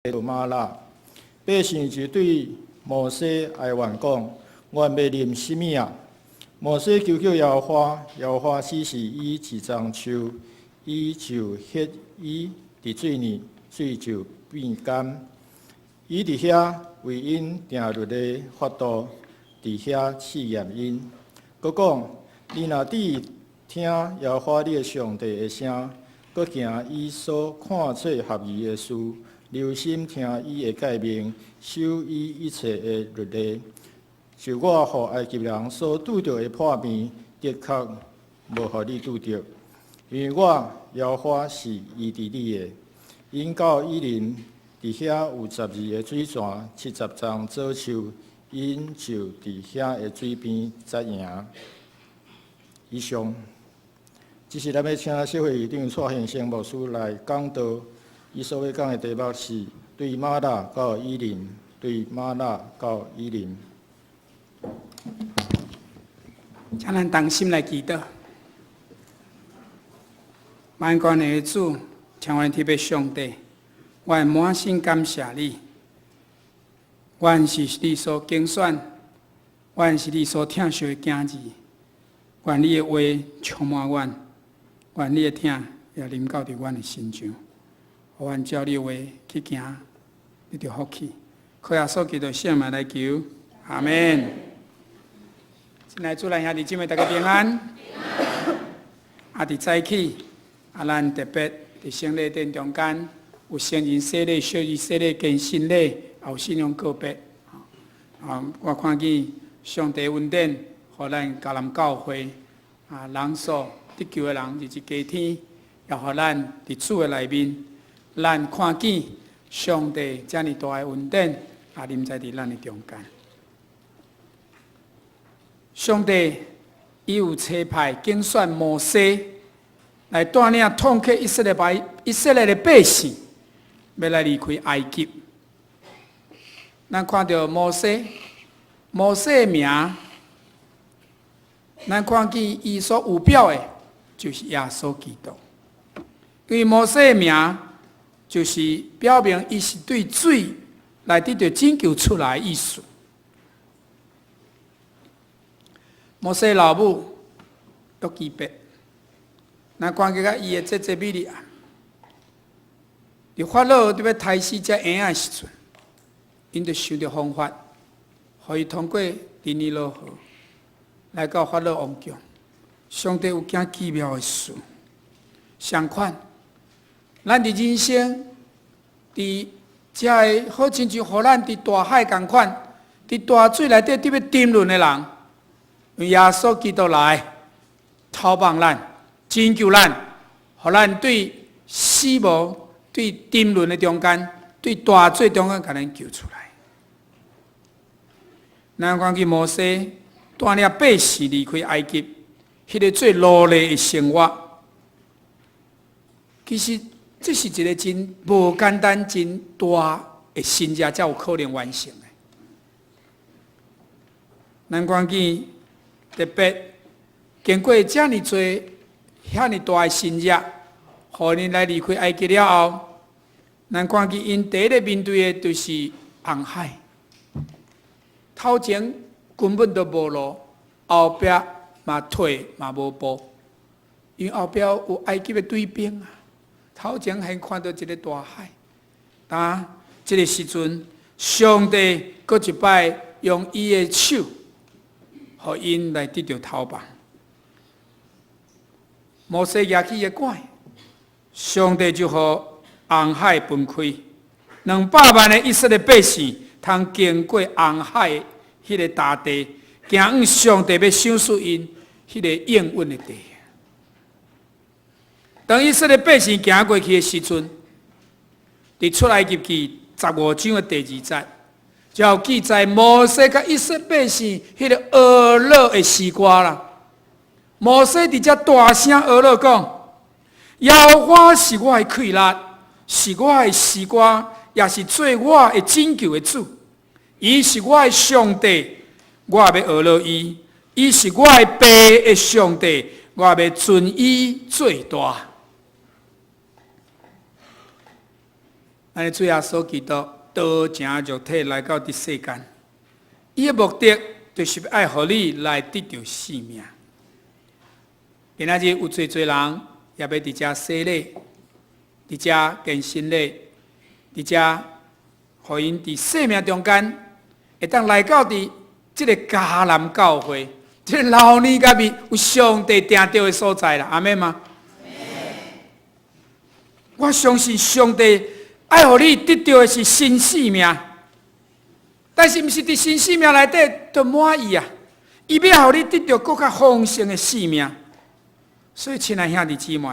瑪拉。百姓就對摩西哀怨講：阮欲啉啥物啊？摩西求叫耶和華，耶和華指示伊一欉樹，伊就歇伊佇水裡，水就變甘。伊佇遐為𪜶定律例法度，佇遐試驗𪜶。閣講：你若注意聽耶和華你的上帝的聲，閣行伊所看做合宜的事，留心聽伊的誡命，守伊一切的律例，就我予埃及人所拄著的破病，的確無予你拄著，因為我耶和華是醫治你的。𪜶到以琳，佇遐有十二个水泉，70叢棗樹，𪜶就佇遐的水邊紮營。以上，這是咱欲請協會會長蔡先生牧師來講道。伊所欲講的題目是對瑪拉到以琳，對瑪拉到以琳。請咱同心來祈禱。萬軍的主，天阮天父上帝，阮滿心感謝你。阮是你所揀選，阮是你所疼惜的囝兒。願你的話充滿阮，願你的疼也臨到佇阮的身上。予阮照你的話去行，得著福氣。靠耶穌基督聖名來求，阿門。親愛主內兄弟姊妹，大家平安。啊，佇早起，啊，咱特別佇聖禮殿中間有成人洗禮、小兒洗禮、堅信禮，也有信仰告別。啊，我看見上帝恩典，予咱迦南教會啊，人數得救的人日日加添，也予咱佇主的內面，咱看見上帝遮爾大的恩典，啊，臨在佇咱的中間。上帝伊有差派揀選摩西來帶領統克以色列的百姓，欲來離開埃及。咱看著摩西，摩西的名，咱看見伊所預表的，就是耶穌基督。因為摩西的名，就是表明伊是對水來得著拯救出來的意思。摩西老母約基別，咱看見伊的姐姐米利暗，佇法老佇欲刣死這嬰仔的時陣，𪜶就想著方法，予伊通過尼羅河，來到法老王宮。上帝有行奇妙的事，相款，咱佇人生，佇遮个好親像予咱佇大海仝款，佇大水內底佇欲沉淪的人，耶穌基督來投放咱，拯救咱，予咱對死亡、對沉淪的中間、對大水中間，共咱救出來。咱看見摩西帶領百姓離開埃及，彼个做奴隸的生活，其實這是一个真無簡單、真大的神蹟，才有可能完成的。咱看見特別經過遮爾濟、遐爾大的神蹟，予𪜶來離開埃及了後，咱看見𪜶第一个面對的就是紅海。頭前根本都無路，後壁嘛退嘛無步，因為後壁有埃及的追兵啊。頭前還看著一个大海，但這个時陣，上帝閣一擺用伊的手，予𪜶來得著頭放。摩西舉起伊的拐，上帝就予紅海分開，200萬的以色列百姓通經過紅海彼个大地，行往上帝欲賞賜𪜶彼个應允的地。當以色列百姓行過去的時陣，佇出埃及記15章的第二節，就有記載摩西佮以色列百姓彼个哀樂的詩歌啦。摩西佇遮大聲哀樂講：耶和華是我的氣力，是我的詩歌，也是做我的拯救的主。伊是我的上帝，我欲哀樂伊；伊是我的爸的上帝，我欲尊伊做大。咱的主耶穌基督道成肉體來到這世間，伊的目的就是愛予你來得著生命。今仔日有濟濟人也欲佇遮洗禮，佇遮堅振禮，佇遮予𪜶佇生命中間會當來到佇這个迦南教會，這个流奶佮蜜有上帝定著的所在啦，阿們嗎？我相信上帝愛予你得著的是新生命，但是毋是佇新生命內底就滿意啊！伊欲予你得著閣較豐盛的生命。所以，親愛兄弟姊妹，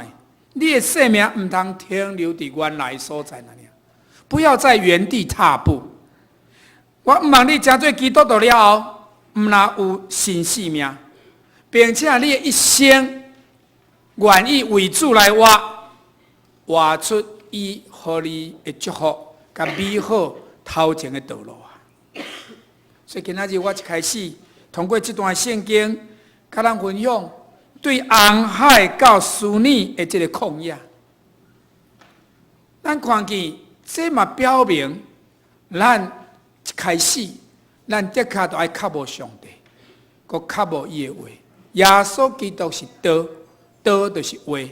你的生命毋通停留佇原來所在爾，不要在原地踏步。我毋望你成做基督徒了後，毋但有新生命，並且你的一生願意為主來活，活出伊予你的祝福，佮美好頭前的道路啊！所以今仔日我一開始通過這段聖經，佮咱分享對紅海到書尼的這个曠野，咱看見這嘛表明，咱一開始，咱的確都愛靠慕上帝，閣靠慕伊的話。耶穌基督是道，道就是話，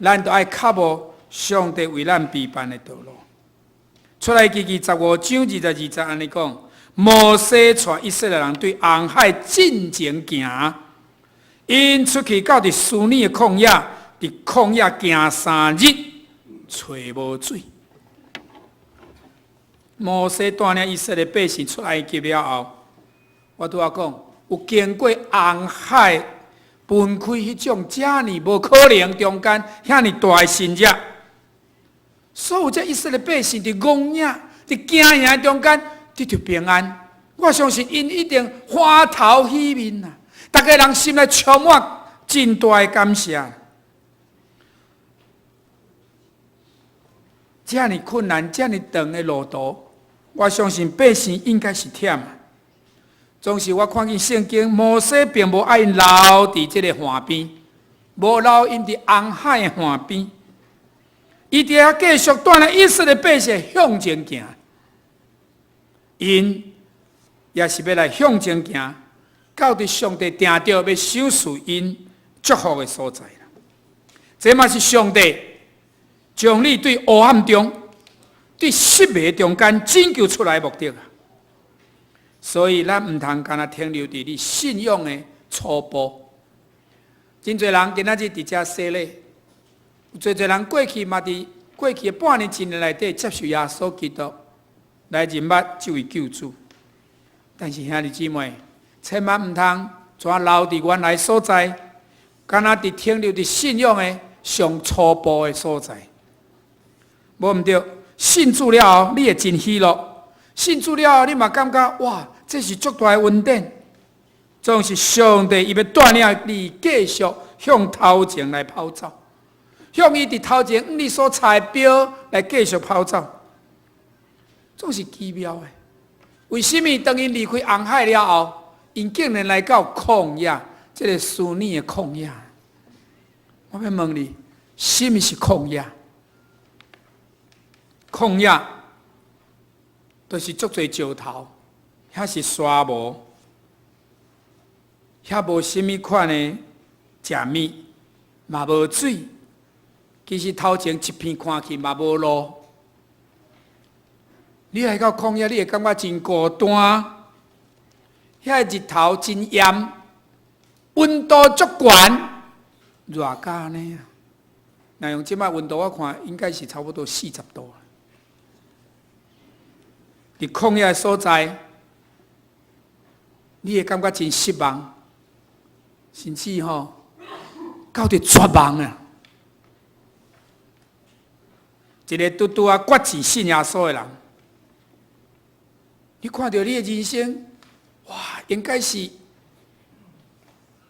咱都愛靠慕上帝為咱備辦的道路。出埃及記15章22節按呢講，摩西帶以色列人對紅海進前行。𪜶出去到佇書尼的曠野，佇曠野行3日，揣無水。摩西帶領以色列百姓出埃及了後，我拄仔講，有經過紅海分開彼種遮爾無可能中間遐爾大的神蹟，所有這以色列百姓佇戇野、佇驚惶中間得著平安。我相信𪜶一定歡頭喜面啊！逐家人心內充滿真大的感謝。遮爾困難、遮爾長的路途，我相信百姓應該是忝。總是我看見聖經，摩西並無愛𪜶留佇這个岸邊，無留𪜶佇紅海的岸邊，伊佇遐繼續帶領以色列百姓向前行。𪜶也是欲來向前行，到佇上帝定著欲賞賜𪜶祝福的所在啦。這嘛是上帝將你對黑暗中、對失迷中間拯救出來的目的啊！所以咱毋通干焦停留佇你信仰的初步。真濟人今仔日佇遮洗禮，有濟濟人過去嘛佇過去的半年、一年內底接受耶穌基督來認捌這位救主。但是兄弟姊妹，千萬毋通怎留佇原來所在，干焦佇停留佇信仰的上初步的所在。無毋對，信主了後，你會真喜樂；信主了後，你嘛感覺哇，這是足大的恩典。總是上帝伊欲帶領你繼續向頭前來跑走，向伊佇頭前你所揣的標來繼續跑走，總是奇妙的。為什麼當𪜶離開紅海了後，𪜶竟然來到曠野，這个書尼的曠野？我欲問你，什麼是曠野？曠野就是足濟石頭，遐是沙漠，遐無啥物款的食物，嘛無水。其實頭前一片看去嘛無路。你來到曠野，你會感覺真孤單。遐日頭真炎，溫度足懸，熱甲按呢啊！若用這擺溫度，我看應該是差不多40度。佇曠野的所在，你會感覺真失望，甚至吼到佇絕望啊！一个拄拄仔決志信耶穌的人，你看著你的人生，哇，應該是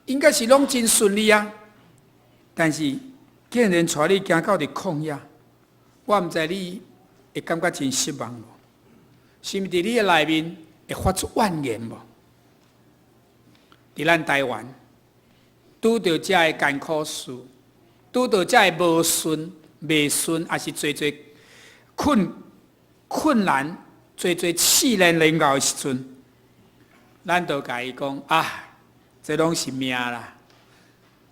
攏真順利啊！但是竟然帶你行到佇曠野，我毋知你會感覺真失望無？是毋佇你的內面會發出怨言無？佇咱台灣，拄著遮的艱苦事，拄著遮的無順、袂順，抑是濟濟困難濟濟試煉臨到的時陣，咱就共伊講啊，這攏是命啦，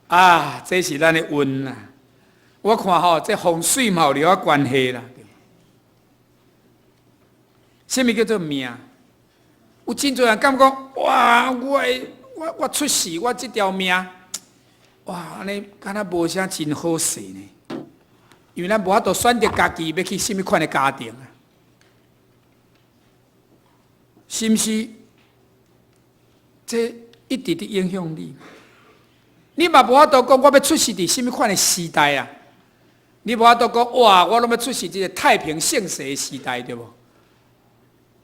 啊，這是咱的運啦。我看吼，這風水嘛有了關係啦。啥物叫做命？有真濟人感覺講，哇！我出世，我這條命，哇！按呢敢若無啥真好勢呢。因為咱無法度選擇家己欲去啥物款的家庭啊，是毋是？這一直佇影響你。你嘛無法度講，我欲出世佇啥物款的時代啊？你無法度講，哇！我攏欲出世佇這個太平盛世的時代，對無？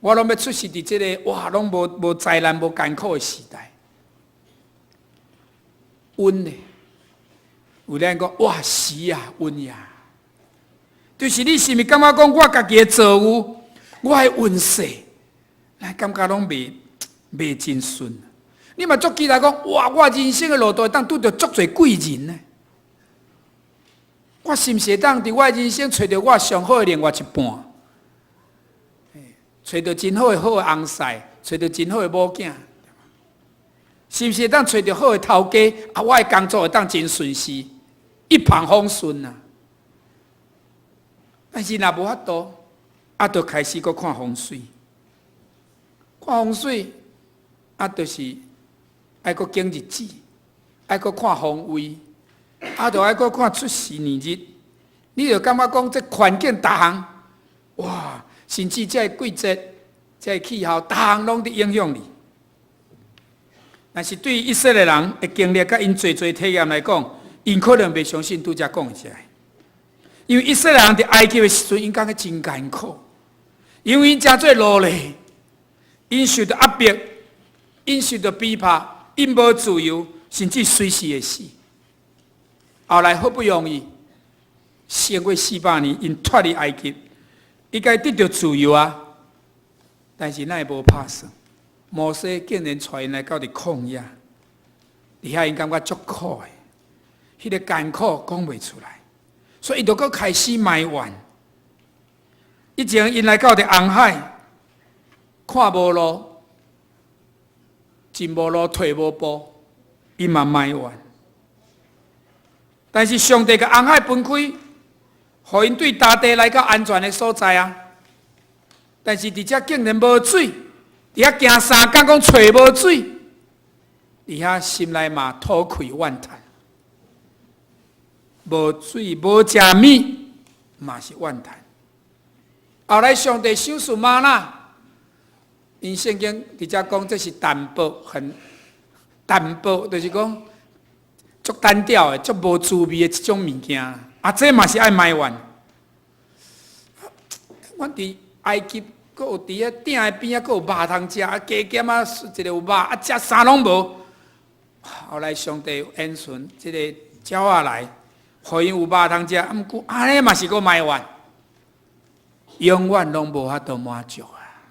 我攏欲出世佇這個哇，攏無災難、無艱苦的時代。運呢？有人講哇，時啊，運呀，就是你是毋是感覺講我家己的造遇，我的運勢，來感覺攏袂真順。你嘛足期待講，哇！我人生的路途會當拄著足濟貴人呢？我是毋是會當佇我人生揣著我上好的另外一半？揣著真好的翁婿，揣著真好的某囝，是毋是會當揣著好的頭家？啊，我的工作會當真順遂，一帆風順啊！但是若無法度，啊，就開始閣看風水，看風水，啊，就是愛閣揀日子，愛閣看方位，啊，就愛閣看出世年日。你就感覺講這環境逐項，哇！甚至這個季節、這個氣候，逐項攏佇影響你。但是對以色列人的經歷，佮𪜶濟濟體驗來講，𪜶可能袂相信拄才講的這個。因為以色列人佇埃及的時陣，𪜶感覺真艱苦，因為𪜶誠做奴隸，𪜶受著壓迫，𪜶受著逼迫，𪜶無自由，甚至隨時會死。後來好不容易，經過400年，𪜶脫離埃及，應該得著自由啊！但是哪會無拍算？摩西竟然帶𪜶來到佇曠野，佇遐𪜶感覺足苦的，彼個艱苦講袂出來，所以𪜶就閣開始埋怨。以前𪜶來到佇紅海，看無路，進無路，退無步，𪜶嘛埋怨。但是上帝共紅海分開，予𪜶對大地來到安全的所在啊！但是佇遮竟然無水，佇遐行3工講揣無水，佇遐心內嘛吐氣怨嘆，無水無食物，嘛是怨嘆。後來上帝賞賜嗎哪，𪜶聖經佇遮講這是單薄，很單薄，就是講足單調的、足無滋味的一種物件。啊，這嘛是愛埋怨。阮佇埃及，閣有佇遐鼎的邊仔，閣有肉通食，啊加減啊，一個有肉，啊這啥攏無。後來上帝應允這個鳥仔來，予𪜶有肉通食，啊毋過按呢嘛是閣埋怨，永遠攏無法度滿足啊！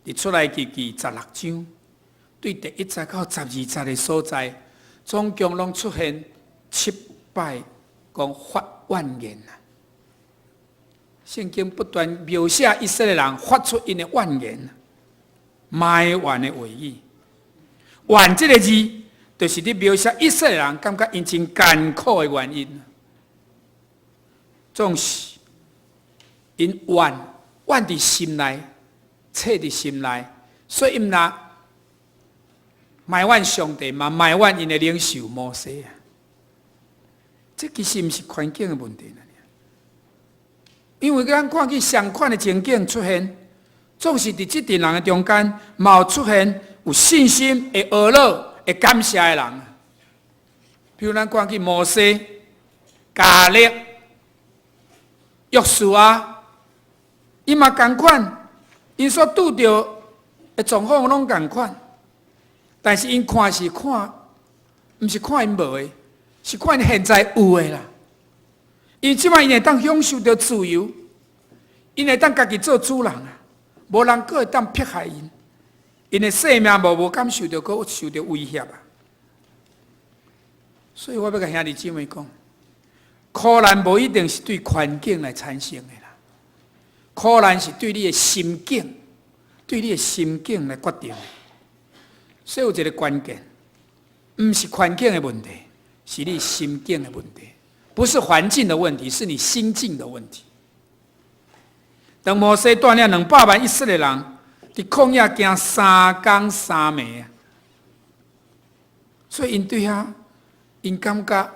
佇出埃及記16章，對第一節到12節的所在，總共攏出現七擺講發怨言啊！聖經不斷描寫以色列人發出𪜶的怨言、埋怨的話語。怨這個字，就是佇描寫以色列人感覺𪜶真艱苦的原因。總是𪜶怨怨佇心內，揣佇心內，所以𪜶若埋怨上帝嘛，埋怨𪜶的領袖摩西啊。這其實毋是環境的問題。因為咱看見相款的情景出現，總是佇這陣人的中間，嘛有出現有信心、會懊惱、會感謝的人。比如咱看見摩西、迦勒、約書亞，𪜶嘛仝款，𪜶所拄著的狀況攏仝款，但是𪜶看是看，毋是看𪜶無的，是看𪜶現在有的啦。因為這擺𪜶會當享受著自由，𪜶會當家己做主人啊，無人閣會當迫害𪜶，𪜶的性命無感受著閣受著威脅啊。所以我欲共兄弟姊妹講，苦難無一定是對環境來產生的啦，苦難是對你的心境，對你的心境來決定的。所以有一个關鍵，毋是環境的問題，是你心境的問題，不是環境的問題，是你心境的問題。當摩西帶領200萬以色列人佇曠野行3工3暝啊，所以𪜶對遐，𪜶感覺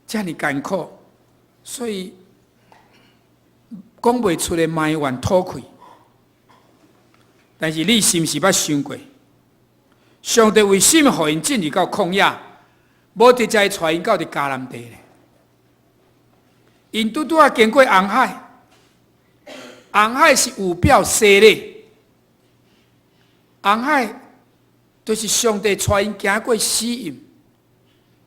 遮爾艱苦，所以講袂出的埋怨吐氣。但是你是毋是捌想過，上帝為啥物予𪜶進入到曠野，無直接帶𪜶到佇迦南地咧？𪜶拄拄仔經過紅海，紅海是預表洗禮，紅海就是上帝帶𪜶行過死蔭，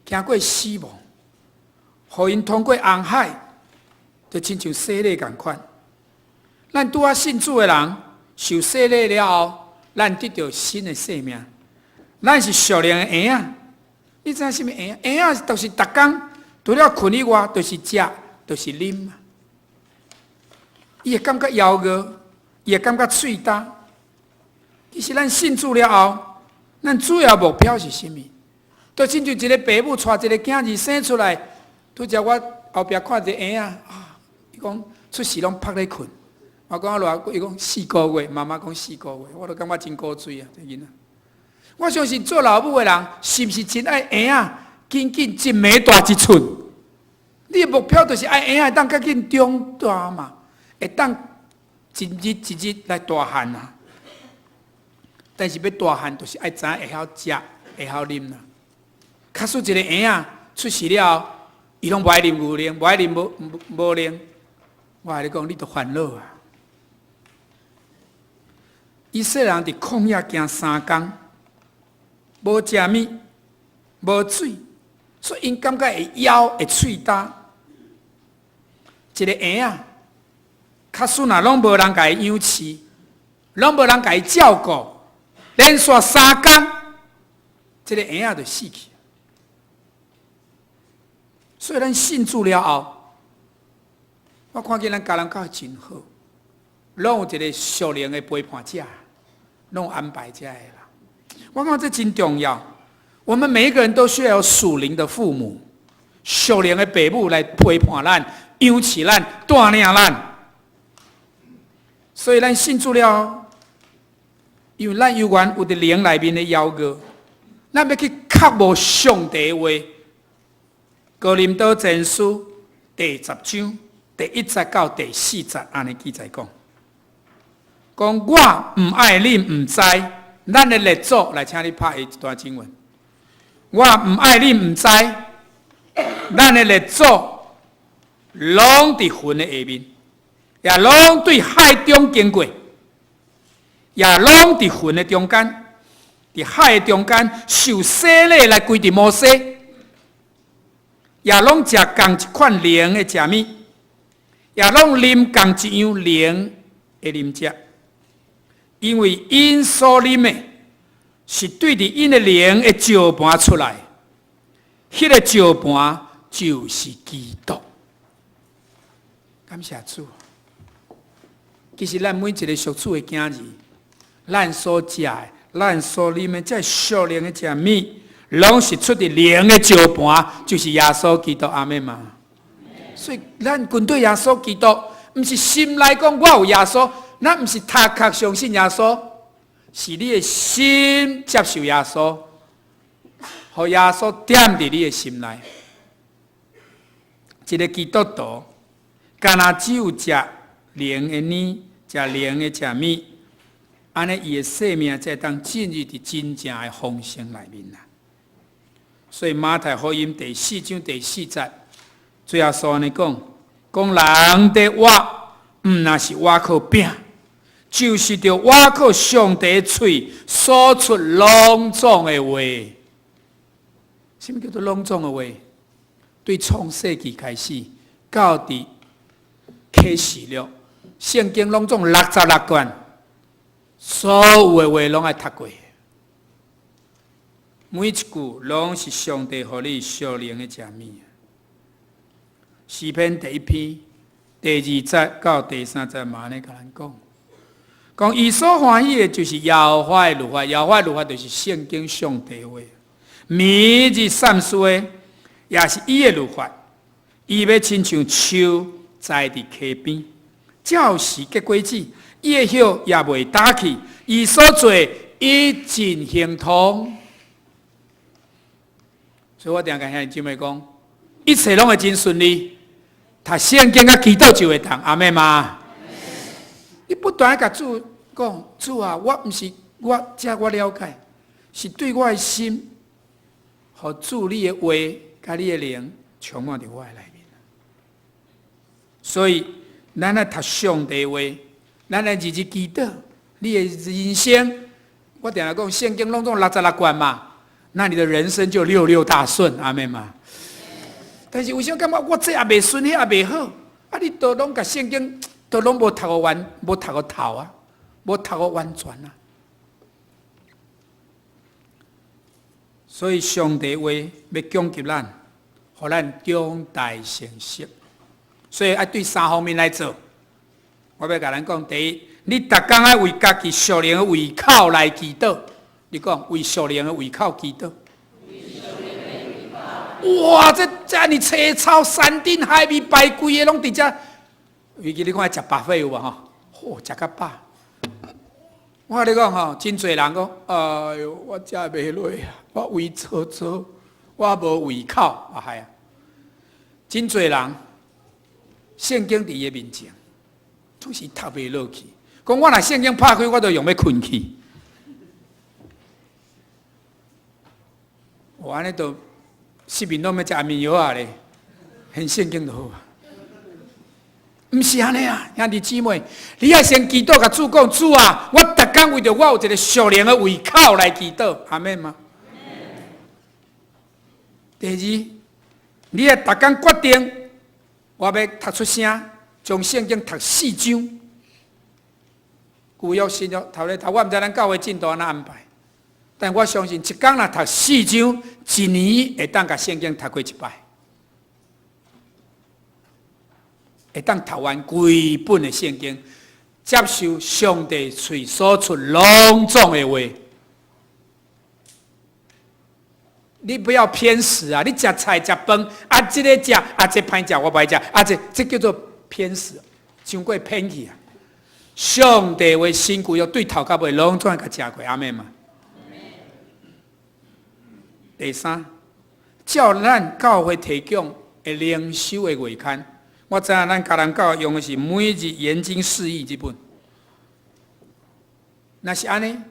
行過死亡，予𪜶通過紅海，就親像洗禮仝款。咱拄仔信主的人，受洗禮了後，咱得著新的生命。咱是屬靈的嬰仔，你知影啥物嬰仔？嬰仔就是逐工除了睏以外，就是食，就是啉。伊會感覺枵餓，伊會感覺喙焦。其實咱信主了後，咱主要目標是啥物？就親像一个爸母帶一个囝兒生出來，拄才我後壁看一个嬰仔啊，伊講出世攏趴咧睏。我講啊偌久，伊講四個月，媽媽講四個月，我都感覺真古錐啊，這囡仔。我相信做老母的人，是毋是真愛嬰仔？緊緊一暝大一寸。你的目標就是愛嬰仔會當較緊長大嘛，會當一日一日來大漢啊。但是欲大漢，就是愛知影會曉食，會曉啉啦。假使一个嬰仔出世了後，伊攏無愛啉牛奶，無愛啉母奶，我共你講，你著煩惱啊！以色列人佇曠野行3工，無食物，無水，所以𪜶感覺會枵會喙焦。一个嬰仔，假使若攏無人共伊養飼，攏無人共伊照顧，連續三工，這个嬰仔就死去。所以咱信主了後，我看見咱家人教會真好，攏有一个屬靈的陪伴者，攏安排這个啦。我感覺這真重要。我們每一個人都需要有屬靈的父母，屬靈的爸母來陪伴咱、養飼咱、帶領咱。所以咱信主了，因為咱猶原有佇靈內面的枵餓，咱欲去渴慕上帝的話。哥林多前書第10章第1節到第4節，按呢記載講，講我毋愛恁毋知，咱的列祖來，請你拍一段經文。我毋愛恁毋知，咱的列祖攏佇雲的下面，也攏對海中經過，也攏佇雲的中間，佇海的中間受洗禮來歸佇摩西，也攏食仝一款靈的食物，也攏啉仝一樣靈的飲食，因為𪜶所啉的是對佇𪜶的靈的石盤出來，彼个石盤就是基督。感謝主。其實咱每一個屬主的囝兒，咱所食的、咱所啉的，這屬靈的食物，攏是出佇靈的石盤，就是耶穌基督。阿們嗎？所以咱跟隨耶穌基督，毋是心內講我有耶穌，咱毋是頭殼相信耶穌，是你的心接受耶穌，予耶穌踮佇你的心內。一个基督徒，干焦只有食靈的奶，食靈的食物，按呢伊的生命才會當進入佇真正的豐盛內面啦。所以馬太福音第4章第4節，主耶穌按呢講，講人佇活，毋若是倚靠餅，就是著倚靠上帝喙所出攏總的話。啥物叫做攏總的話？對創世紀開始到佇啟示錄，聖經攏總66卷，所有的話攏愛讀過。每一句攏是上帝予你屬靈的食物。詩篇第一篇第二節到第三節嘛按呢共咱講，講伊所歡喜的就是耶和華的律法，耶和華的律法就是聖經上帝話，每日散思的也是伊的律法，伊欲親像樹栽佇溪邊，照時結果子，伊的葉也袂焦去，伊所做一盡亨通。所以我定共兄弟姊妹講，一切攏會真順利。讀聖經佮祈禱就會當，阿們嗎？你不斷共主講，主啊，我毋是我這我了解，是對我的心，予主你的話佮你的靈充滿佇我的內面。所以，咱愛讀上帝話，咱愛日日祈禱，你的人生，我定定講，聖經攏總六十六卷嘛，那你的人生就六六大順，阿們嗎？但是為啥感覺我這也袂順，彼也袂好？啊，你都攏共聖經都攏無讀予完，無讀予透啊，無讀予完全啊。所以上帝話欲供給咱，予咱長大成熟。所以愛對三方面來做。我欲共咱講，第一，你逐工愛為家己屬靈的胃口來祈禱。你講為屬靈的胃口祈禱。哇！這遮爾青草山珍海味排規个攏佇遮，尤其你看食 buffet 有無吼？好，食較飽。我共你講吼，真濟人講，哎喲，我食袂落啊，我胃燥燥，我無胃口啊，係啊。真濟人，聖經佇伊的面前，總是讀袂落去。講我若聖經拍開，我就用欲睏去。我按呢都。失眠攏欲食安眠藥仔咧，掀聖經就好啊。毋是按呢啊，兄弟姊妹，你愛先祈禱，共主講，主啊，我逐工為著我有一个屬靈的胃口來祈禱，阿們嗎？第二，你愛逐工決定，我欲讀出聲，將聖經讀四章。舊約新約頭咧頭，我毋知咱教會進度按怎安排。但我相信，一工若讀四章，一年會當共聖經讀過一擺，會當讀完規本的聖經，接受上帝喙所出攏總的話。你不要偏食啊！你食菜食飯啊，這个食啊，這歹食，我不愛食啊，這這叫做偏食，傷過偏去啊！上帝話新舊約對頭到尾攏總愛共食過，阿們嗎？第三，照咱教會提供的靈修的月刊，我知影咱迦南教會用的是每日研經釋義這本。若是按呢，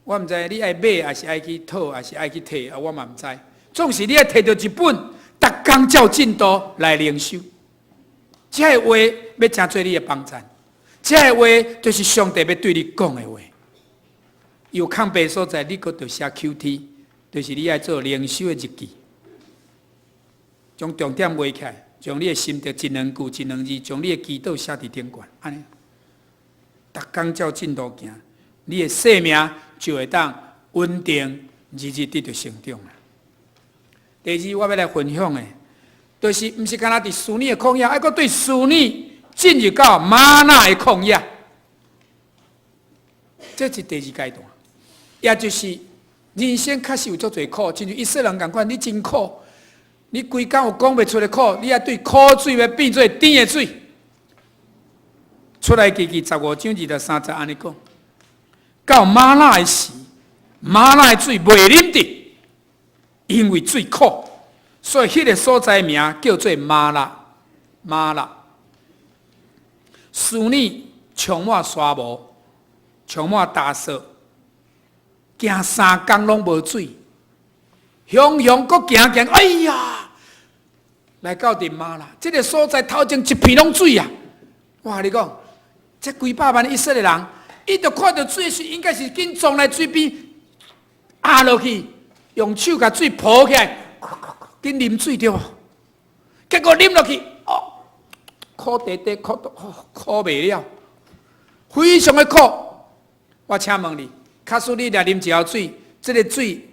我毋知你愛買，還是愛去討，還是愛去提，啊，我嘛毋知。總是你愛提著一本，逐工照進度來靈修。這个話欲成做你的幫贊，這个話就是上帝欲對你講的話。有空白所在，你閣著寫 QT。就是你愛做靈修的日記，將重點畫起來，將你的心得一兩句一兩字，將你的祈禱寫佇頂懸，按呢，逐工照進度行，你的生命就會當穩定，日日得著成長啦。第二，我欲來分享的，就是毋是干焦佇思念的曠野，猶閣對思念進入到瑪拿的曠野，這是第二階段，也就是。人生確實有足濟苦，親像以色列人仝款，你真苦，你規工有講袂出的苦，你愛對苦水欲變做甜的水。出埃及記十五章二十三節按呢講，到瑪拉的時，瑪拉的水袂啉得，因為水苦，所以彼个所在名叫做瑪拉。瑪拉，思念充滿沙漠，充滿大雪。行三工攏無水，雄雄閣行行，哎呀，來到佇瑪拉，這个所在頭前一片攏水啊！我共你講，這幾百萬以色列人，伊就看著水時，應該是緊衝來水邊，壓落去，用手共水抱起來，緊啉水對無？結果啉落去，哦，苦滴滴，苦到苦袂了，非常的苦。我請問你。假使你若啉一喉水，這个水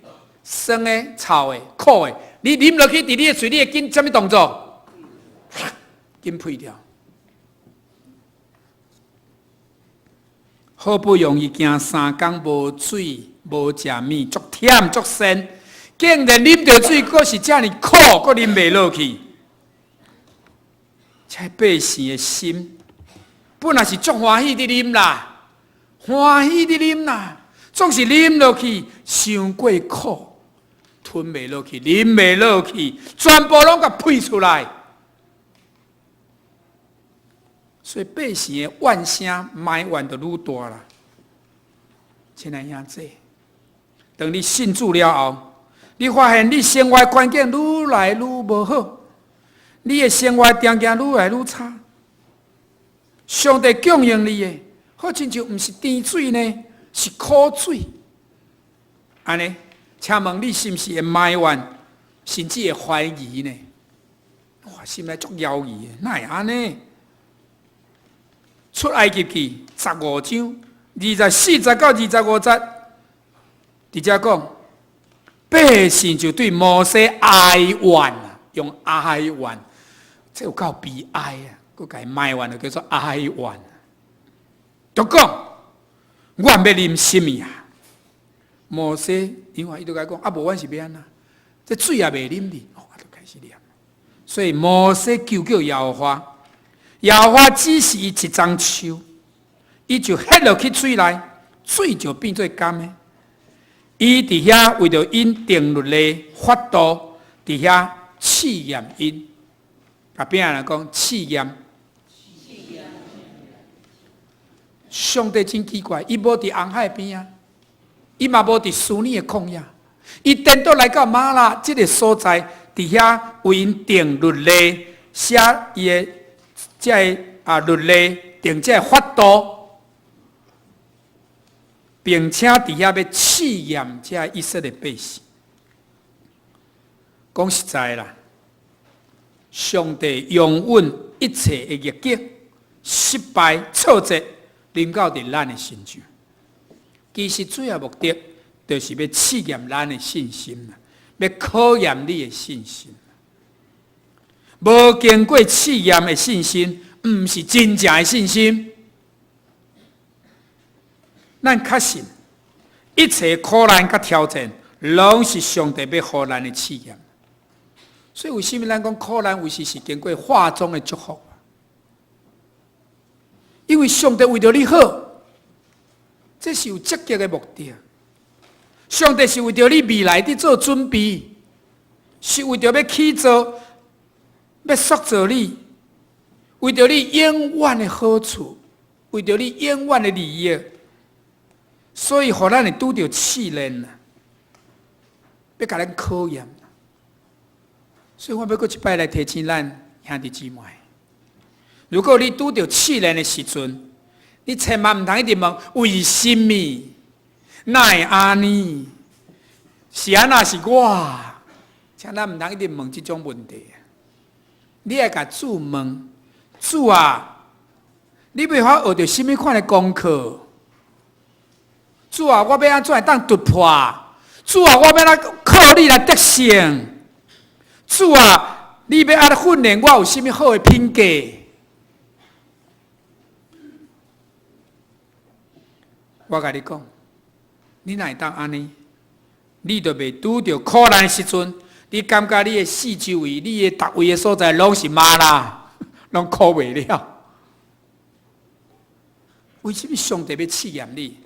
酸的、臭的、苦的，你啉落去，佇你的喙，你會緊啥物動作？緊呸掉。好不容易行三工無水無食物，足忝足跣，竟然啉著水，閣是遮爾苦，閣啉袂落去。這百姓的心，本來是足歡喜佇啉啦，歡喜佇啉啦，總是啉落去傷過苦，吞袂落去，啉袂落去，全部攏共呸出來。所以百姓的怨聲埋怨就愈大啦。親愛兄弟，當你信主了後，你發現你生活環境愈來愈無好，你的生活條件愈來愈差。上帝供應你的，好親像毋是甜水呢，是苦水。按呢，請問你是毋是會埋怨，甚至會懷疑呢？哇，心內足猶豫的，哪會按呢？出埃及記十五章二十四節到二十五節，佇遮講，百姓就對摩西哀怨啊，用哀怨，這有夠悲哀啊！閣共伊埋怨就叫做哀怨。就講，阮欲啉啥物啊？摩西因為伊就共伊講，啊無阮是欲按怎？這水也袂啉哩，哦，就開始念。所以摩西求叫耶和華。耶和華指示伊一叢樹，伊就彼落去水內，水就變做甘的。伊佇遐為著𪜶定律例法度，佇遐試驗𪜶。共邊仔人講試驗。上帝真奇怪，伊無佇紅海邊仔，伊嘛無佇書尼的曠野，伊顛倒來到瑪拉這个所在，佇遐為𪜶定律例，寫伊的。這个啊律例定這个法度，並且佇遐欲試驗這以色列百姓。講實在啦，上帝容忍一切的逆境、失敗、挫折，臨到佇咱的身上。其實主要目的，就是欲試驗咱的信心，欲考驗你的信心。無經過試驗的信心，毋是真正的信心。咱確信，一切苦難佮挑戰，攏是上帝欲予咱的試驗。所以，為啥物咱講苦難有時是經過化妝的祝福？因為上帝為著你好，這是有積極的目的。上帝是為著你未來佇做準備，是為著欲起造，欲塑造你，為著你永遠的好處，為著你永遠的利益，所以予咱會拄著試煉啊，欲共咱考驗。所以我欲閣一擺來提醒咱兄弟姊妹：如果你拄著試煉的時陣，你千萬毋通一直問為啥物，哪會按呢？是按怎是我？請咱毋通一直問這種問題。你愛共主問，主啊，你欲予我學著啥物款的功課？主啊，我欲按怎會當突破？主啊，我欲按怎靠你來得勝？主啊，你欲按怎訓練我有啥物好的品格？我共你講，你若會當按呢，你就袂拄著苦難的時陣，你感覺你的四周圍、你的逐位的所在攏是瑪拉，攏苦袂了。為啥物上帝欲試驗你，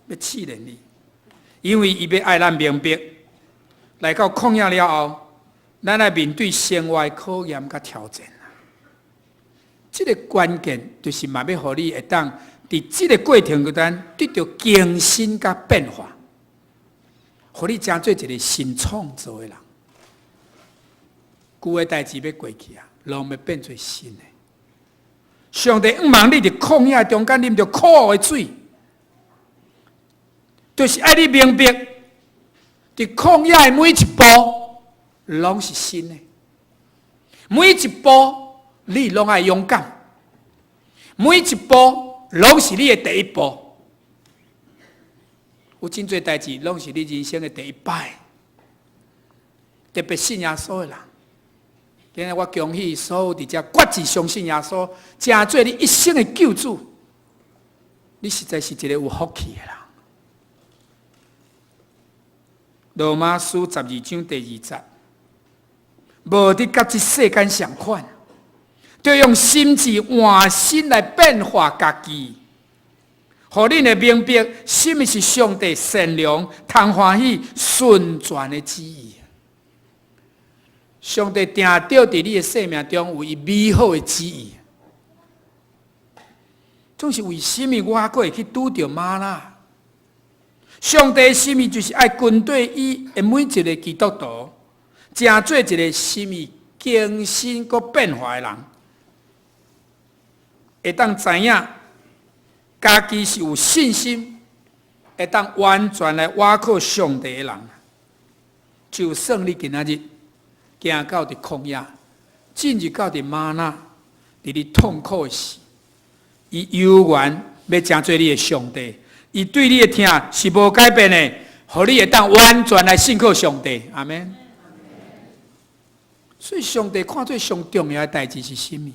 欲試煉你？因為伊欲愛咱明白，來到曠野了後，咱愛面對生活的考驗佮挑戰。這個關鍵就是嘛，欲予你會當佇這個過程中間得著更新佮變化，予你成做一個新創造的人。舊的代誌欲過去啊，攏欲變做新的。上帝向望你佇曠野中間啉著苦的水，就是愛你明白，佇曠野的每一步攏是新的，每一步你攏愛勇敢，每一步攏是你的第一步。有真濟代誌攏是你人生的第一擺，特別信耶穌的人，今日我恭喜所有佇遮決志相信耶穌，成做你一生的救主，你實在是一個有福氣的人。羅馬書12章第2節，無得佮這世間相款，著用心智換新來變化家己，予恁會明白，啥物是上帝善良、通歡喜、純全的旨意。上帝定著佇你的生命中有伊美好的旨意，總是為啥物我閣會去拄著瑪拉？上帝的心意就是愛針對伊的每一个基督徒，成做一个心意更新閣變化的人，會當知影家己是有信心，會當完全來倚靠上帝的人。就算你今仔日行到佇曠野，進入到佇瑪拿，佇你痛苦的時，伊猶原欲成做你的上帝，伊對你的疼是無改變的，予你會當完全來信靠上帝。阿們。所以上帝看做上重要的代誌是啥物？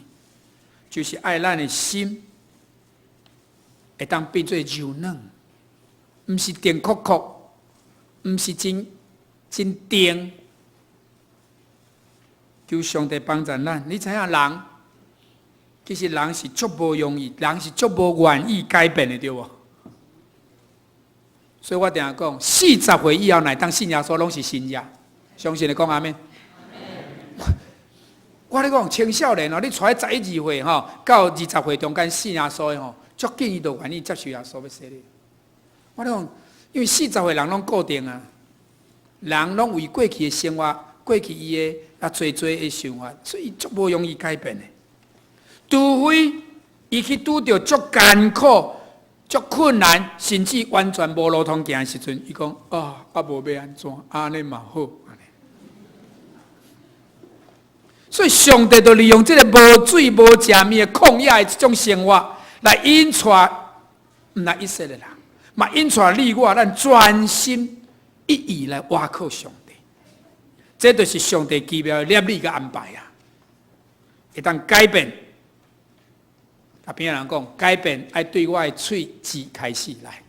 就是愛咱的心會當變做柔軟，毋是定箍箍，毋是真真定。求上帝幫助咱。你知影人，其實人是足無容易，人是足無願意改變的，對無？所以我定定講，40歲以後，若會當信耶穌，攏是神跡。相信的講阿們。我咧講青少年哦，你帶11、12歲吼到20歲中間信耶穌的吼，足緊伊就願意接受耶穌欲洗禮。我咧講，因為40歲人攏固定啊，人攏為過去的生活，過去伊的啊濟濟的想法，所以足無容易改變的。除非伊去拄著足艱苦、足困難，甚至完全無路通行的時陣，伊講啊，啊無欲按怎，按呢嘛好。所以上帝就利用這个無水無食物的曠野的這種生活，來引帶毋但以色列人，嘛引帶你我，咱專心一意來倚靠上帝。這就是上帝奇妙的律例佮安排啊！會當改變，共邊仔人講，改變愛對我的喙舌開始來。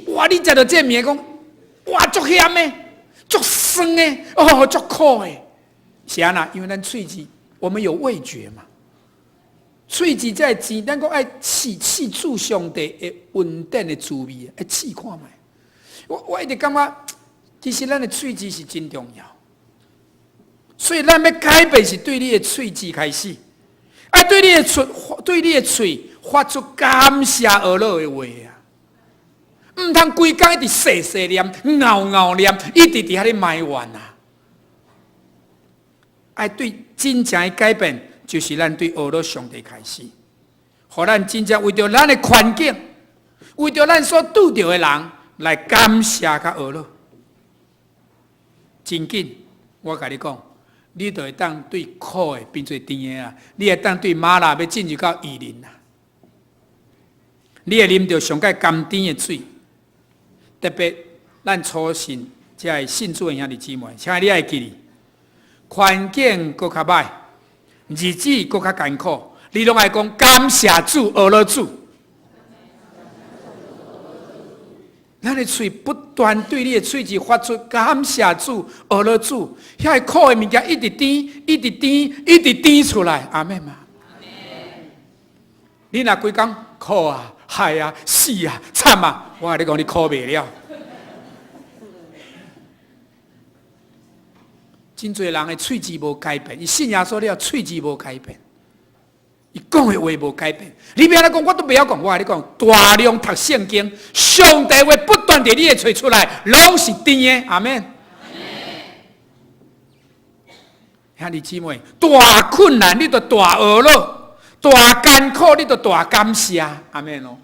哇！你食著這物件講，哇，足鹹的，足酸的，哦，足苦的，是按怎？因為咱喙舌，我們有味覺嘛。喙舌才會甜，咱講愛試試主上帝的恩典的滋味，愛試看覓。我一直感覺，其實咱的喙舌是真重要。所以咱欲改變是對你的喙舌開始，愛對你的喙，對你的喙發出感謝阿樂的話啊！毋通規工一直細細念、𠢕𠢕念，一直佇遐咧埋怨啊！愛對真正的改變，就是咱對阿樂上帝開始，予咱真正為著咱的環境，為著咱所拄著的人來感謝佮阿樂。真緊，我共你講，你就會當對苦的變做甜的啊！你會當對瑪拿欲進入到以琳啊！你會啉著上蓋甘甜的水。特別咱初信，這个信主的兄弟姊妹，請你愛記得，環境閣較歹，日子閣較艱苦，你攏愛講感謝主，阿樂主。咱的喙不斷對你的喙舌發出感謝主、阿樂主，遐个苦的物件一直甜，一直甜，一直甜出來，阿們嗎？你若規工苦啊、害啊、死啊、慘啊，我共你講，你苦袂了。真濟人的喙舌無改變，伊信耶穌了，喙舌無改變，伊講的話無改變。你欲按怎講，我都袂曉講。我共你講，大量讀聖經，上帝話不斷佇你的喙出來，攏是甜的。阿們。兄弟姊妹，大困難你就大阿樂，大艱苦你就大感謝。阿們哦。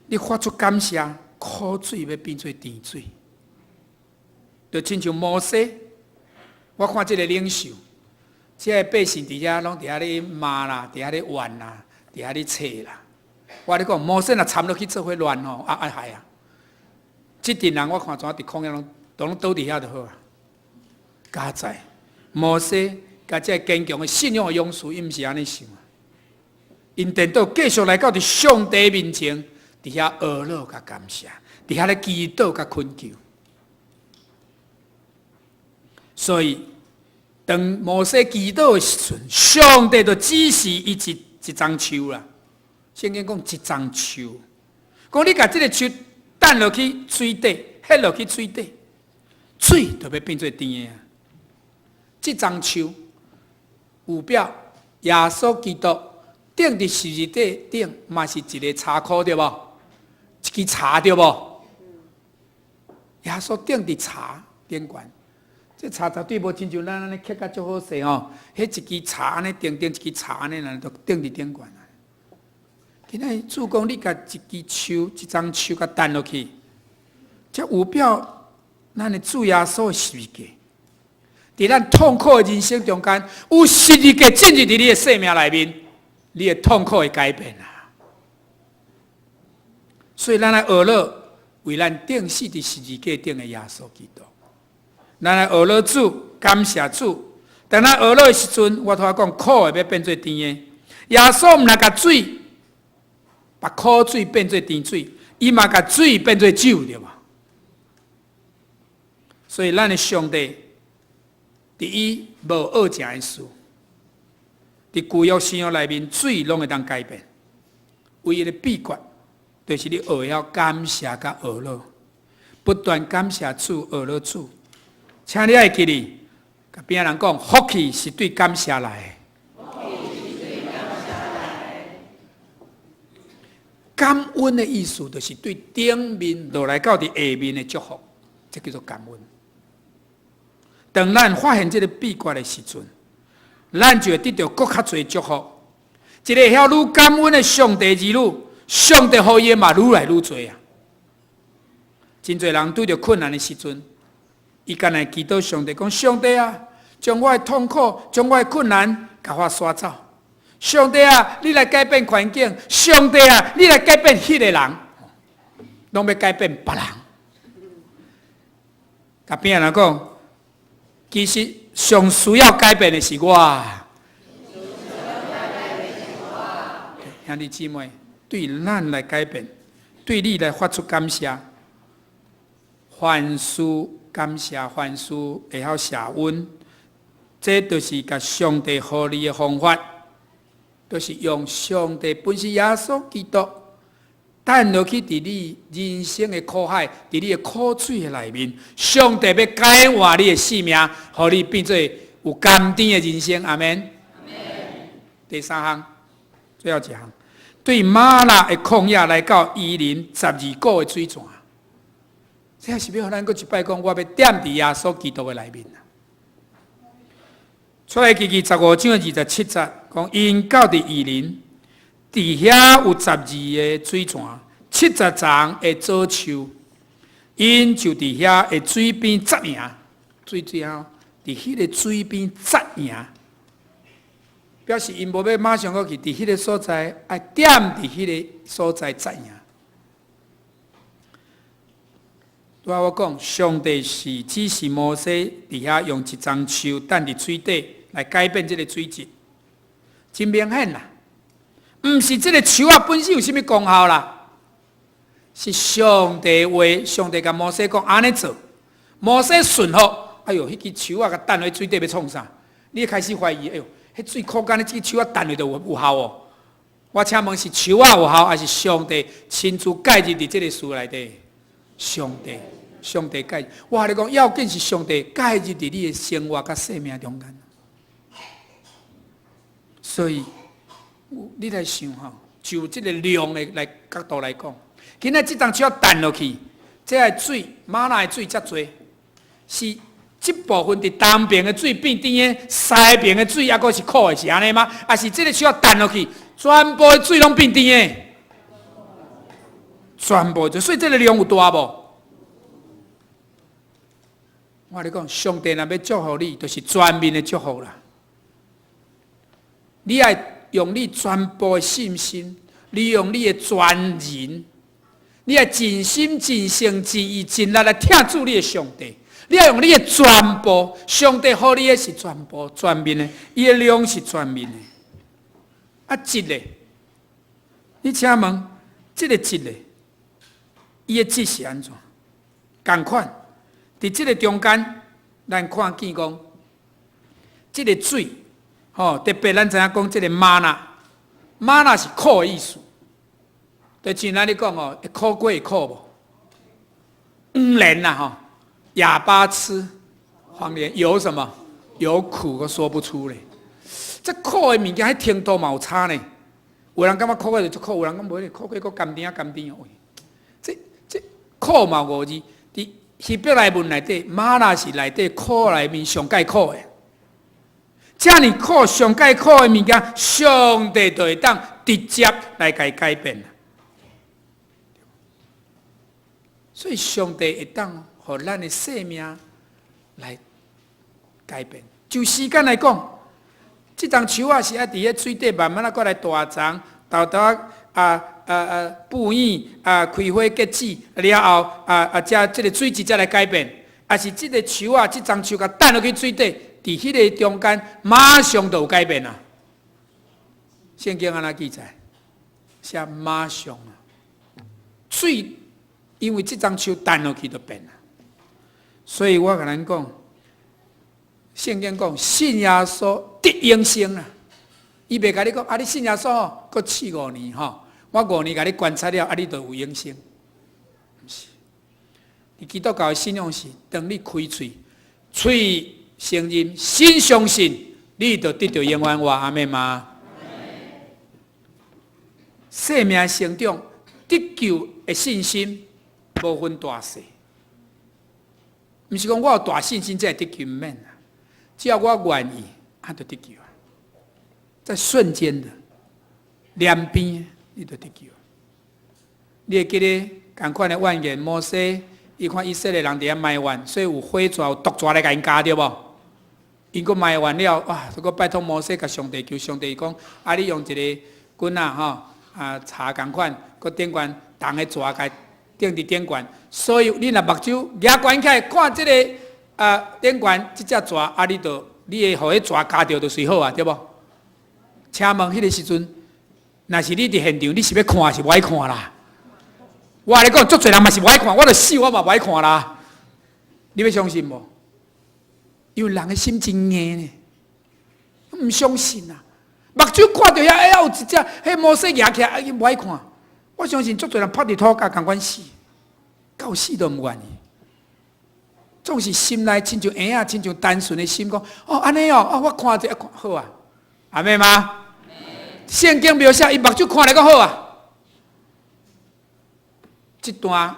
你發出感謝，苦水欲變做甜水。就親像摩西，我看這个領袖，這个百姓佇遐攏佇遐咧罵啦，佇遐咧怨啦，佇遐咧吵啦。我共你講，摩西若參落去做伙亂吼，啊啊害啊！這陣人我看怎佇曠野攏都攏倒佇遐就好啊。佳哉，摩西佮這个堅強的信仰的勇士，𪜶毋是按呢想啊。𪜶顛倒繼續來到佇上帝面前，佇遐呵咾佮感謝，佇遐咧祈禱佮懇求。所以，當摩西祈禱的時陣，上帝就指示伊一一欉樹啦。聖經講一欉樹，講你共這个樹擲落去水底，彼落去水底，水就欲變做甜的啊。這欉樹有表耶穌基督釘佇十字架頂，嘛是一个柴箍對無？一支柴對無？耶穌釘佇柴頂懸，這柴絕對無親像咱按呢刻甲足好勢吼。彼一支柴按呢釘釘一支柴按呢，就釘佇頂懸。今仔日主講，你共一支樹、一欉樹共擲落去，這有表咱的主耶穌的十字架。佇咱痛苦的人生中間，有十字架進入佇你的生命內面，你的痛苦會改變啊！所以咱來呵咾為咱釘死佇十字架頂的耶穌基督。咱來呵咾主，感謝主。當咱呵咾的時陣，我拄仔講苦的欲變做甜的。耶穌毋但共水，把苦水變做甜水，伊嘛共水變做酒，對無？所以咱的上帝，佇伊無惡成的事，佇舊約新約內面，水攏會當改變。唯一的秘訣，就是你學會曉感謝佮呵咾，不斷感謝主，呵咾主。請你愛記得，共邊仔人講，福氣是對感謝來的。感恩的意思，就是對頂面落來到佇下面的祝福，這叫做感恩。當咱發現這个秘訣的時陣，咱就會得著閣較濟祝福。一個會曉愈感恩的上帝兒女，上帝予伊的嘛愈來愈濟啊！真濟人拄著困難的時陣，伊干焦祈禱上帝講：上帝啊，將我的痛苦、將我的困難，共我刷走。上帝啊，你來改變環境。上帝啊，你來改變彼个人，攏欲改變別人。共邊仔人講，其實上需要改變的是我。兄弟姊妹，對咱來改變，對你來發出感謝，凡事感謝，凡事會曉謝恩，這就是共上帝予你的方法，就是用上帝本是耶穌基督，擲落去佇你人生的苦海，佇你的苦水的內面，上帝欲改換你的生命，予你變做有甘甜的人生。阿們。第三項，最後一項，對瑪拉的曠野來到以琳12股的水泉，這是欲予咱閣一擺講，我欲踮佇耶穌基督的內面啊。出埃及記15章27節，講𪜶到佇以琳。佇遐有十二个水泉，70叢的棗樹，𪜶就佇遐的水邊紮營，水水啊，佇彼个水邊紮營，表示𪜶無欲馬上閣去，佇彼个所在愛踮佇彼个所在紮營。拄仔我講，上帝是指示摩西佇遐用一欉樹擲佇水底來改變這个水質，真明顯啦。毋是這个樹仔本身有啥物功效啦，是上帝話，上帝共摩西講按呢做，摩西順服。哎喲，彼支樹仔共擲落水底欲創啥？你會開始懷疑，哎喲，彼水苦干呢，這支樹仔擲落就有效哦。我請問是樹仔有效，抑是上帝親自介入佇這个事內底？上帝，上帝介入。我共你講，要緊是上帝介入佇你的生活佮生命中間。所以。你來想吼，就這个量的來角度來講，今仔這欉樹仔擲落去，這个水瑪拉的水遮濟，是這部分佇東邊的水變甜的，西邊的水猶閣是苦的，是按呢嗎？抑是這个樹仔擲落去，全部的水攏變甜的，全部就所以這个量有大無？我共你講，上帝若欲祝福你，就是全面的祝福啦。你愛用你全部的信心，你用你的全人，你愛盡心、盡性、盡意、盡力來疼主你的上帝。你愛用你的全部，上帝予你的是全部全面的，伊的量是全面的。啊，質咧，你請問，這个質咧，伊的質是按怎？仝款，佇這个中間，咱看見講，這个水，吼，特別咱知影講這个嗎哪，嗎哪是苦的意思。就像咱咧講哦，會苦過會苦無？黃連啦吼。啞巴吃黃連有什麼？有苦都說不出來。這苦的物件，彼程度嘛有差呢。有人感覺苦過就足苦，有人講無咧，苦過閣甘甜仔甘甜哦。這這苦嘛五字，佇希伯來文內底，嗎哪是內底苦內面上蓋苦的。遮爾苦上蓋苦的物件，上帝就會當直接來共伊改變。所以上帝會當予咱的生命來改變。就時間來講，這叢樹仔是愛佇彼水底慢慢仔閣來大叢，沓沓仔啊啊啊布影啊開花結籽了後啊啊，才這个水質才來改變。抑是這个樹仔，這叢樹共擲落去水底，佇彼个中間馬上就有改變啊！聖經按怎記載？寫馬上啊，水因為這叢樹擲落去就變啊。所以我共咱講，聖經講信耶穌得永生啊！伊袂共你講啊，你信耶穌吼，閣試五年吼，我五年共你觀察了，啊，你就有永生。毋是，佇基督教的信仰是，當你開喙，喙承認，心相信，你就得著永遠活，阿們嗎？生命成長得救的信心，無分大細。毋是講我有大信心才會得救，毋免啊！只要我願意，啊，就得救啊！在瞬間的兩邊，你就得救。你會記得仝款的怨言，摩西，伊看以色列人佇遐埋怨，所以有火蛇有毒蛇來共𪜶咬對無？𪜶閣埋怨了，哇！閣拜託摩西共上帝求，上帝講：啊，你用一个棍仔吼，啊，柴仝款，閣頂懸銅的蛇共釘佇頂懸，所以你若目睭舉懸起來看這个啊頂懸這隻蛇，啊，你就你會予彼蛇咬著就隨好啊，對無？請問彼个時陣，若是你佇現場，你是欲看抑是無愛看啦？我共你講，足濟人嘛是無愛看，我著死我嘛無愛看啦。你欲相信無？因為人的心真硬呢，毋相信啊！目睭看著遐，哎呀，有一隻，彼摩西舉起來，啊，伊無愛看。我相信足濟人拍佇塗跤仝款死，到死都毋願意。總是心內親像嬰仔，親像單純的心講：哦，按呢哦，哦，我看著看好啊，阿們嗎？聖經描寫，伊目睭看來閣好啊。這段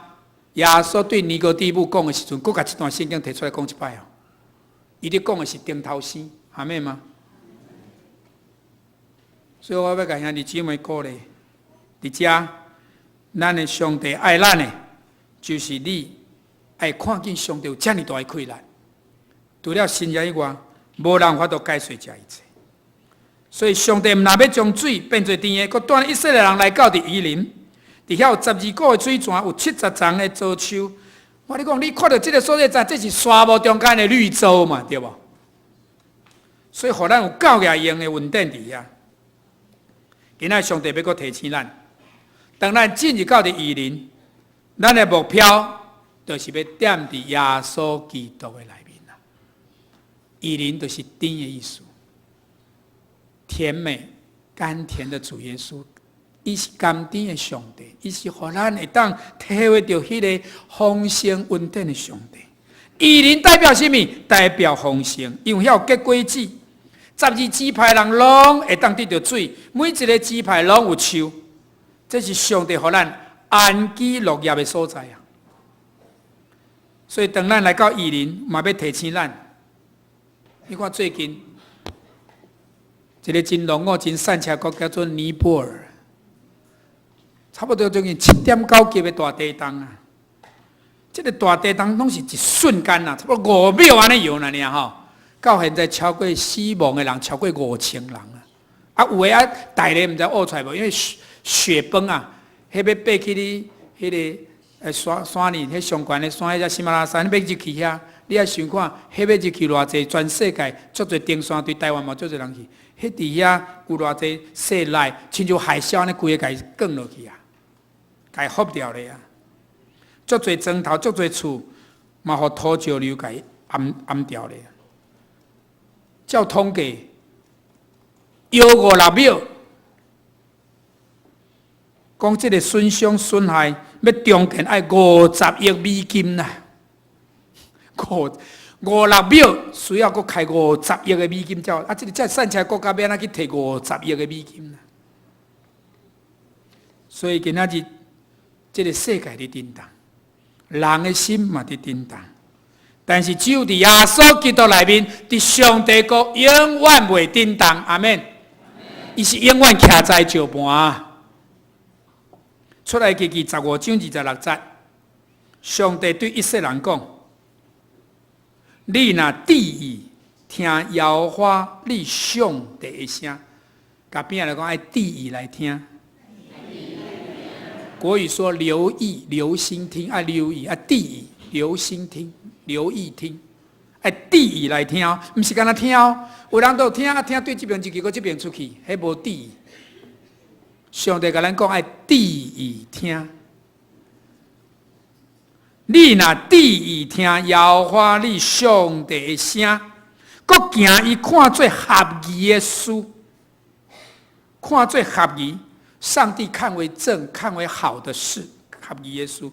耶穌對尼哥底母講的時陣，閣共這段聖經提出來講一擺哦。伊咧講的是頂頭生，阿們嗎？所以我欲共兄弟姊妹鼓勵，佇遮，咱的上帝愛咱的，就是你愛看見上帝有遮爾大的氣力。除了神以外，無人法度解說這一切。所以上帝毋但欲將水變做甜的，閣帶以色列人來到佇以琳，佇遐有12股的水泉，有70叢的棗樹。我共你講，你看著這个所在，這是沙漠中間的綠洲嘛，對無？所以，予咱有夠額用的恩典佇遐。今仔上帝欲閣提醒咱，當咱進入到佇以琳，咱的目標就是欲踮佇耶穌基督的內面啦。以琳就是甜的意思，甜美甘甜的主耶穌，伊是甘甜的上帝，伊是予咱會當體會著彼个豐盛恩典的上帝。以琳代表啥物？代表豐盛，因為遐有結果子。12支派人攏會當得著水，每一个支派攏有樹，這是上帝予咱安居樂業的所在啊！所以當咱來到以琳，嘛欲提醒咱。你看最近一个真落伍、真散赤國叫做尼泊爾，差不多將近7.9級的大地動啊！這个大地動攏是一瞬間啊，差不多5秒按呢搖爾吼。到現在超過死亡的人超過5000人啊！啊，有的啊，大咧毋知挖出來無？因為雪雪崩啊，彼欲爬去你彼个山山裡，彼上懸的山，彼只喜馬拉雅山，欲入去遐，你愛想看，彼欲入去偌濟，全世界足濟登山隊，台灣嘛足濟人去。彼佇遐有偌濟雪來，親像海嘯按呢，規个共伊捲落去啊，共伊覆掉咧啊！足濟磚頭，足濟厝，嘛予土石流共伊掩掩掉咧。照統計，約五六秒，講這个損傷損害欲重建愛50億美金啦，五五六秒需要閣開五十億的美金，才啊！這个遮散起來國家欲按怎去提五十億的美金啦？所以今仔日這个世界佇震動，人的心嘛佇震動，但是只有佇耶穌基督內面，佇上帝國永遠袂震動。阿們。伊是永遠徛在石盤。出埃及記15章26節，上帝對以色列人講：你若注意聽耶和華你上帝的聲，共邊仔來講愛注意來聽。國語說留意、留心聽，愛留意、愛注意、留心聽、留意聽，愛注意來聽，毋是干焦聽哦。有人都聽啊聽，對這邊入去，閣這邊出去，彼無注意。上帝共咱講愛注意聽。你若注意聽耶和華你上帝的聲，閣行伊看做合宜的事，看做合宜，上帝看為正、看為好的事，合宜的事。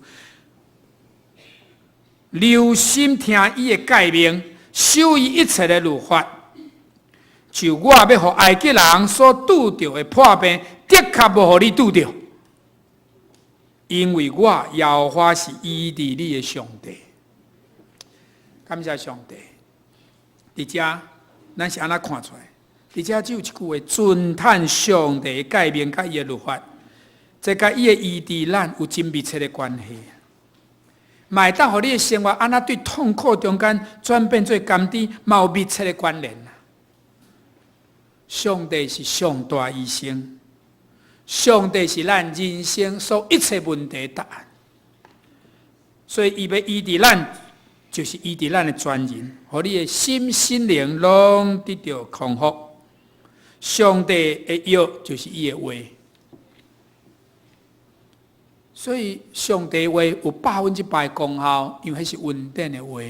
留心聽伊的誡命，守伊一切的律法。就我欲予埃及人所拄著的破病，的確無予你拄著，因為我耶和華是醫治你的上帝。感謝上帝。佇遮，咱是按怎看出來？佇遮只有一句話：遵趁上帝的誡命佮伊的律法，這佮伊的醫治咱有真密切的關係。嘛會當予你的生活按怎對痛苦中間轉變做甘甜，嘛有密切的關聯。上帝是上大醫生，上帝是咱人生所有一切問題的答案，所以伊欲醫治咱，就是醫治咱的全人，予你的心、身靈攏得著康復。上帝的藥就是伊的話，所以上帝話有100%的功效，因為彼是恩典的話，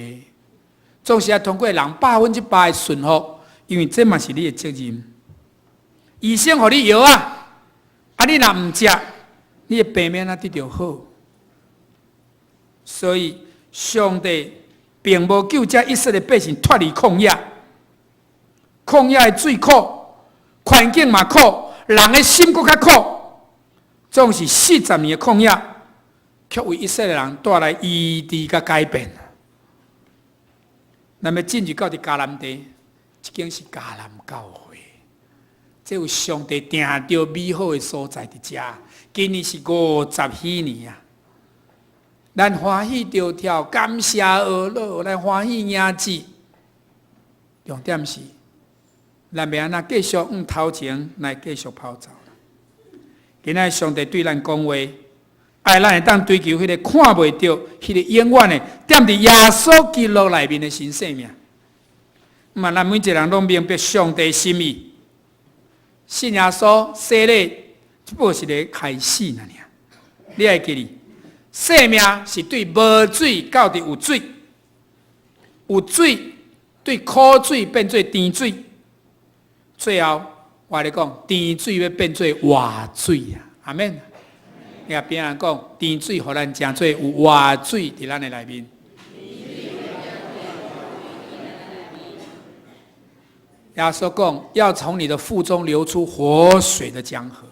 總是愛通過人100%的順服，因為這嘛是你的責任。醫生予你藥啊，啊你若毋食，你的病欲按怎得著好？所以上帝並無救這以色列百姓脫離曠野，曠野的水苦，環境嘛苦，人的心閣較苦，總是四十年的曠野，卻為以色列人帶來醫治佮改變。咱欲進入到佇迦南地，這間是迦南教會。這有上帝定著美好的所在佇遮。今年是五十禧年啊！咱歡喜著跳，感謝阿樂，咱歡喜迎接。重點是，咱欲按怎繼續向頭前來繼續跑走。今仔上帝對咱講話，愛咱會當追求彼个看袂著、彼个永遠的，踮佇耶穌基督內面的新生命。嘛，咱每一個人攏明白上帝心意。信耶穌洗禮，這不過是個開始爾。你愛記得，生命是對無水到佇有水，有水對苦水變做甜水，最後我來講，甜水欲變做活水啊！阿們。你共邊仔講，甜水予咱成做有活水佇咱的內面。耶穌講，要從你的腹中流出活水的江河，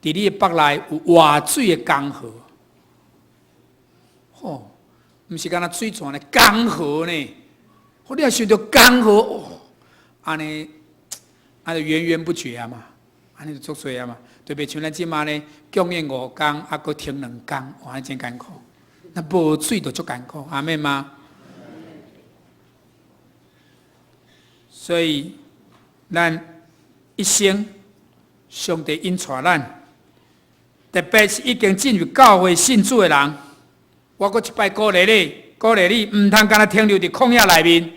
佇你的腹內有活水的江河。吼，毋是干焦水泉的江河呢？你若想著江河，哦，按呢，按呢源源不絕啊嘛，按呢就足濟啊嘛。特別像咱這馬呢，供應5工，啊，閣停2工，哇，真艱苦。若無水就足艱苦，阿們嗎？所以，咱一生上帝引帶咱，特別是已經進入教會信主的人，我閣一擺鼓勵你，鼓勵你，毋通干焦停留佇曠野內面，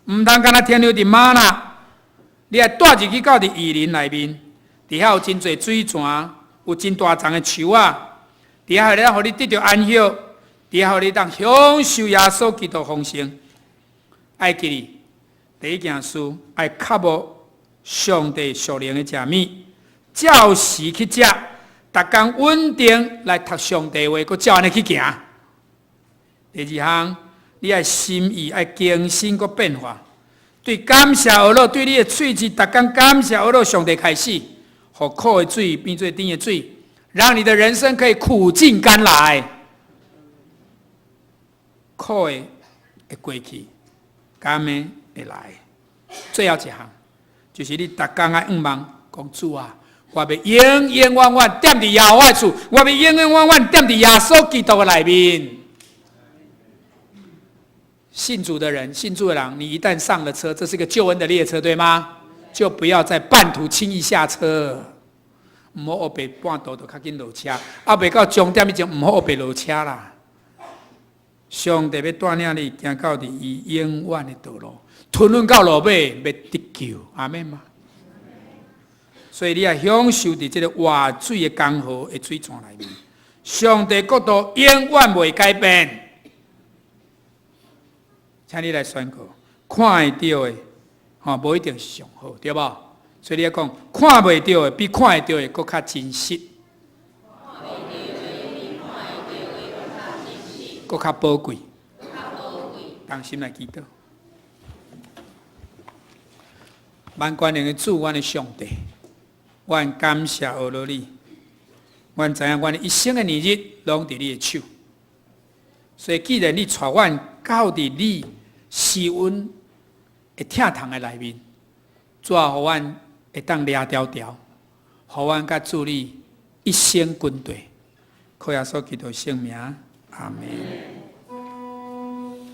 毋通干焦停留佇嗎哪，你愛帶入去到佇雨林內面，佇遐有真濟水泉，有真大叢的樹仔，佇遐會當予你得著安息，佇遐予你當享受耶穌基督豐盛。愛記得第一件事，愛渴慕上帝屬靈的食物，照時去食，逐工穩定來讀上帝話，閣照按呢去行。第二項，你愛心意愛更新閣變化，對感謝呵咾，對你的喙舌，逐工感謝呵咾上帝開始，予苦的水變做甜的水，讓你的人生可以苦盡甘來。苦的會過去，甘的會來。最後一項，就是你逐工愛向望，講主啊，我欲永永遠遠踮佇耶和華厝，我欲永永遠遠踮佇耶穌基督的內面。信主的人，信主的人，你一旦上了車，這是個救恩的列車，對嗎？就不要再半途輕易下車，毋好烏白半途就較緊落車，猶未到終點以前，毋好烏白落車啦。上帝欲帶領你行到佇伊永遠的道路，吞忍到落尾欲得救，阿們嗎？所以你愛享受佇這個活水的江河的水泉內面，上帝國度永遠袂改變。請你來宣告，看會著的，吼，無一定是上好，對無？所以你愛講，看袂著的比看會著的閣較真實，閣較寶貴。同心來祈禱。萬全能的主，阮的上帝，阮感謝呵咾你，阮知影阮的一生的年日攏佇你的手，所以既然你帶阮到佇你施恩的疼痛的內面，主啊，予阮會當掠牢牢，予阮佮主你一生跟綴，靠耶穌基督聖名，阿門。